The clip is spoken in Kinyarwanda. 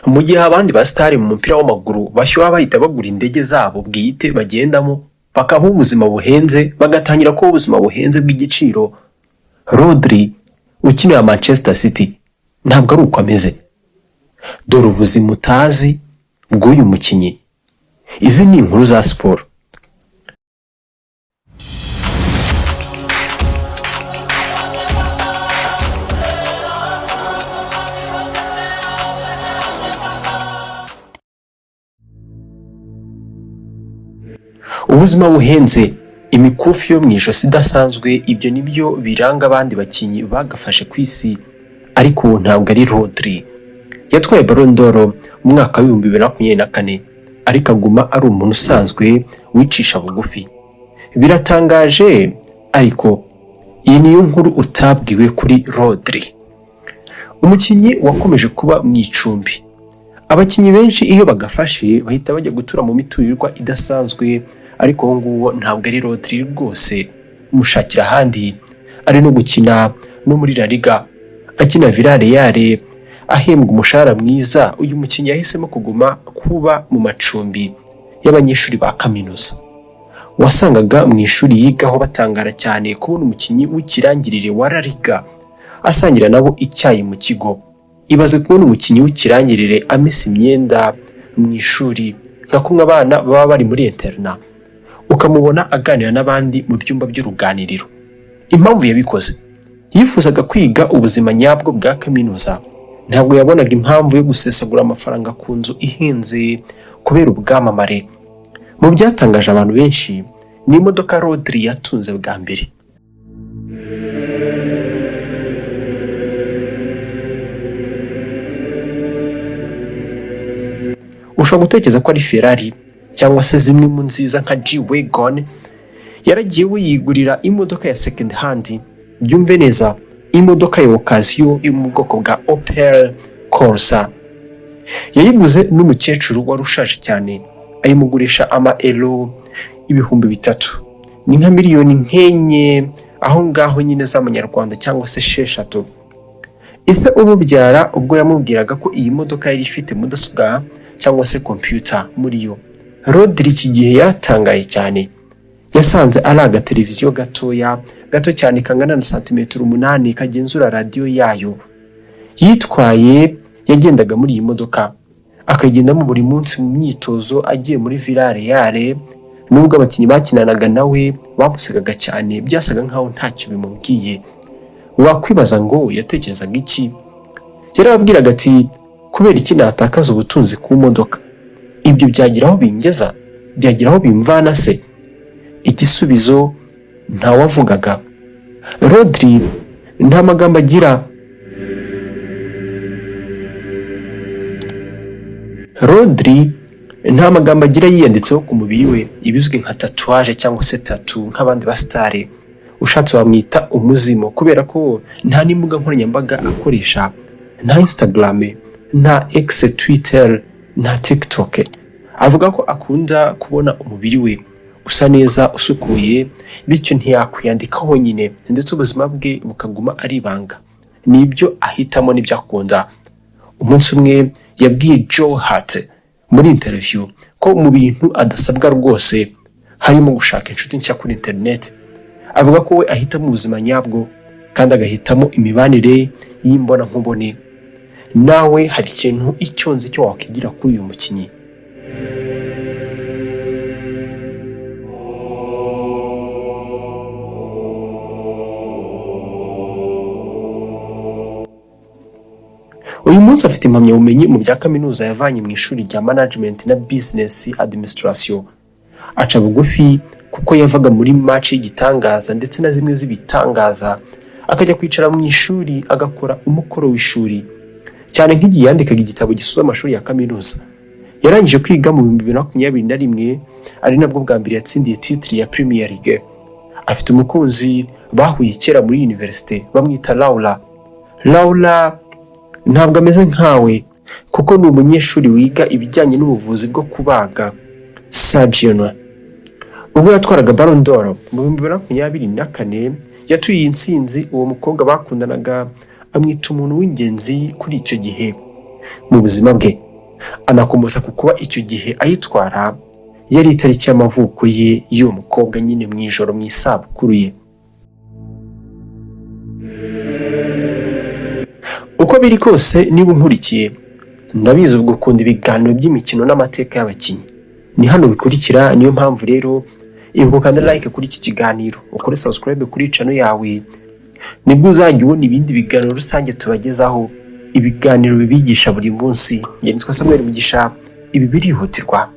Mu gihe abandi basitari mu mupira w'amaguru bashyuha bahita bagura indege zabo bwite bagendamo, bakabaho ubuzima buhenze, bagatangira kubaho ubuzima buhenze bw'igiciro, Rodri ukinira Manchester City ntabwo ari uko ameze. Dore ubuzima utazi bw'uyu mukinnyi. Izi ni inkuru za siporo. Ubuzima buhenze, imikufi yo mu ijosi idasanzwe, ibyo nibyo biranga abandi bakinnyi bagafashe ku isi, ariko ntabwo ari Rodri. Yatwaye Ballon d'Or mu mwaka w'2024, ariko aguma ari umuntu usanzwe wicisha bugufi. Biratangaje, ariko iyi niyo nkuru utabwiwe kuri Rodri. Umukinnyi wakomeje kuba mu icumbi. Abakinnyi benshi iyo bagafashe bahita bajya gutura mu miturirwa idasanzwe, ariko uwo nguwo ntabwo ari Rodri rwose. Mushakira ahandi, ari no gukina no muri La Liga, akina Villarreal, ahembwa umushahara mwiza. Uyu mukinnyi yahisemo kuguma kuba mu macumbi y'abanyeshuri ba kaminuza. Wasangaga mu ishuri yigaho batangara cyane kubona umukinnyi w'ikirangirire wa La Liga asangira nabo icyayi mu kigo. Ibaze kubona umukinnyi w'ikirangirire amesa imyenda mu ishuri nka kumwe abana baba bari muri interna, ukamubona aganira n'abandi mu byumba by'uruganiriro. Impamvu yabikoze, yifuzaga kwiga ubuzima nyabwo bwa kaminuza. Ntabwo yabonaga impamvu yo gusesagura amafaranga ku nzu ihenze kubera ubwamamare. Mu byatangaje abantu benshi ni imodoka Rodri yatunze bwa mbere. Ushobora gutekereza ko ari Ferrari cyangwa se zimwe mu nziza nka G-Wagon. Yaragiye we yigurira imodoka ya second hand, byumve neza, imodoka ya occasion yo mu bwoko bwa Opel Corsa. Yayiguze n'umukecuru wari ushaje cyane, ayimugurisha ama euro 3000, ni nka miliyoni nk'enye aho ngaho nyine z'amanyarwanda cyangwa se 6. Ise umubyara ubwo yamubwiraga ko iyi modoka yari ifite mudasobwa cyangwa se computer muri yo, Rodri iki gihe yaratangaye cyane. Yasanze ari agateleviziyo gatoya gato cyane kangana na santimetero 8 kagenzura radiyo yayo. Yitwaye yagendaga muri iyi modoka, akayigendamo buri munsi mu myitozo agiye muri Villarreal. Nubwo abakinnyi bakinanaga nawe bamusegaga cyane, byasaga nkaho ntacyo bimubwiye. Wakwibaza ngo yatekerezaga iki? Yarababwiraga ati kubera iki natakaza ubutunzi ku modoka? Ibyo byagira aho bingeza? Byagira aho bimvana se? Igisubizo ntawavugaga. Rodri nta magambo agira. Rodri nta magambo agira yiyanditseho ku mubiri we, ibizwi nka tatouage cyangwa se tattoo nk'abandi basitari. Ushatse wamwita umuzimu kubera ko nta n'imbuga nkoranyambaga akoresha, nta Instagram, nta X, Twitter, nta TikTok. Avuga ko akunda kubona umubiri we usa neza usukuye, bityo ntiyakwiyandikaho nyine, ndetse ubuzima bwe bukaguma ari ibanga. Nibyo ahitamo, nibyo akunda. Umunsi umwe yabwiye Joe Hart muri interview ko mu bintu adasabwa rwose harimo gushaka inshuti nshya kuri internet. Avuga ko we ahitamo ubuzima nyabwo kandi agahitamo imibanire y'imbonankubone. Nawe hari ikintu icyo nzi cyo wakwigira kuri uyu mukinnyi. Uyu munsi afite impamyabumenyi mu bya kaminuza yavanye mu ishuri rya Management na Business Administration. Aca bugufi kuko yavaga muri match y'igitangaza ndetse na zimwe z'ibitangaza, akajya kwicara mu ishuri agakora umukoro w'ishuri, cyane nk'igihe yandikaga igitabo gisoza amashuri ya kaminuza. Yarangije kwiga mu 2021, ari nabwo bwa mbere yatsindiye titre ya Premier League. Afite umukunzi bahuye kera muri universite, bamwita Laura. Laura ntabwo ameze nkawe kuko ni umunyeshuri wiga ibijyanye n'ubuvuzi bwo kubaga, surgeon. Ubwo yatwaraga Ballon d'Or mu 2024, yatuye iyi ntsinzi uwo mukobwa bakundanaga, amwita umuntu w'ingenzi kuri icyo gihe mu buzima bwe. Anakomoza ku kuba icyo gihe ayitwara yari itariki y'amavuko ye y'uwo mukobwa nyine mu ijoro mu isabukuru ye. Uko biri kose, niba unkurikiye, ndabizi ubwo ukunda ibiganiro by'imikino n'amateka y'abakinnyi, ni hano bikurikira. Niyo mpamvu rero ibuka ukanda like kuri iki kiganiro, ukore subscribe kuri channel yawe, nibwo uzajya ubona ibindi biganiro rusange tubagezaho, ibiganiro bibigisha buri munsi. Njye nitwa Samuel Mugisha, ibi birihutirwa.